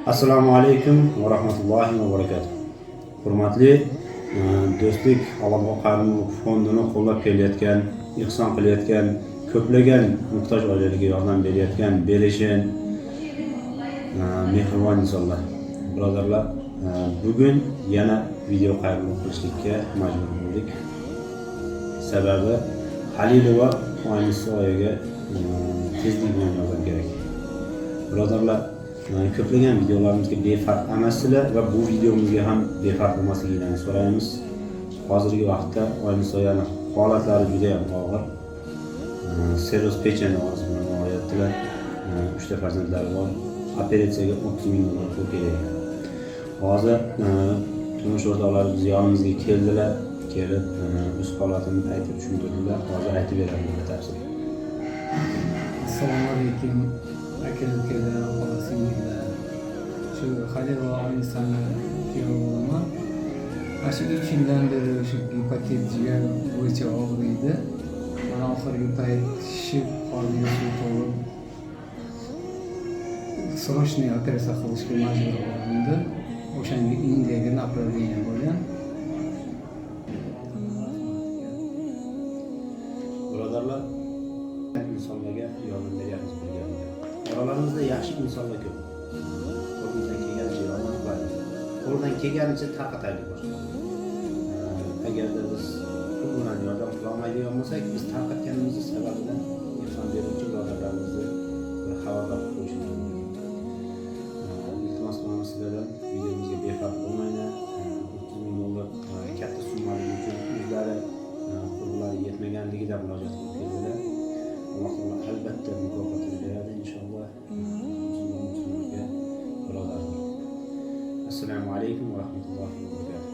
Assalomu alaykum va rahmatullohi va barakatuh. Hurmatli Do'stlik Aloqa Qayrimov fondini qo'llab kelayotgan, ihson qilayotgan, ko'plagan muhtoj oilalarga yordam berayotgan Belishin mehribon insonlar, birodarlar, bugun yana video qayrimlik qilishlikka majbur bo'ldik. Sababi Halilova Oynisi oyiga tezlik bilan yordam kerak. Birodarlar, ko'plagan videolarimizga befarq emassizlar va bu videomizga ham befarq bo'lmasligingizni so'raymiz. Hozirgi vaqtda Oynisoyani holatlari juda ham og'ir. Sirroz pecheni og'risi bilan og'riyaptilar. 3 ta farzandlari bor. Operatsiyaga 30 ming dollar pul kerak ekan. Hozir turmush o'rtoqlari biz yonimizga keldilar. Kelib o'z holatini aytib tushuntirdilar. Hozir aytib beradilar batafsil. Assalomu alaykum, aka ukalar, xola singillar. Shu Halilova Oynisani kuyovi bo'laman. Mana shu 3 yildan beri shu gepatit jigar bo'yicha og'riydi. Mana oxirgi payt shishib, qorniga suv to'lib, срочный operatsiya qilishga majbur bo'lindi. O'shanga Indiyaga направление bo'lgan. Birodarlar, insonlarga yordam beryapmiz birgalikda. Oralarimizda yaxshi insonlar ko'p. Qo'limizdan kelganicha yordam qilaylik. Qo'ldan kelganicha tarqataylik boshqalarga. Agarda biz pul bilan yordam qila olmaydigan bo'lsak, biz tarqatganimizni sababidan ehson beruvchi birodarlarimizni bir xabardor qilib qo'yishimiz mumkin. Iltimos qilamiz sizlardan, videomizga befarq bo'lmanglar. 30 ming dollar katta summaligi uchun o'zlari qurblari yetmaganligidan murojaat qilib keldilar. Alloh taolo albatta mukofotini beradi inshaalloh. Musulmon musulmonga birodardir. Assalomu alaykum va rahmatullohi va barakatuh.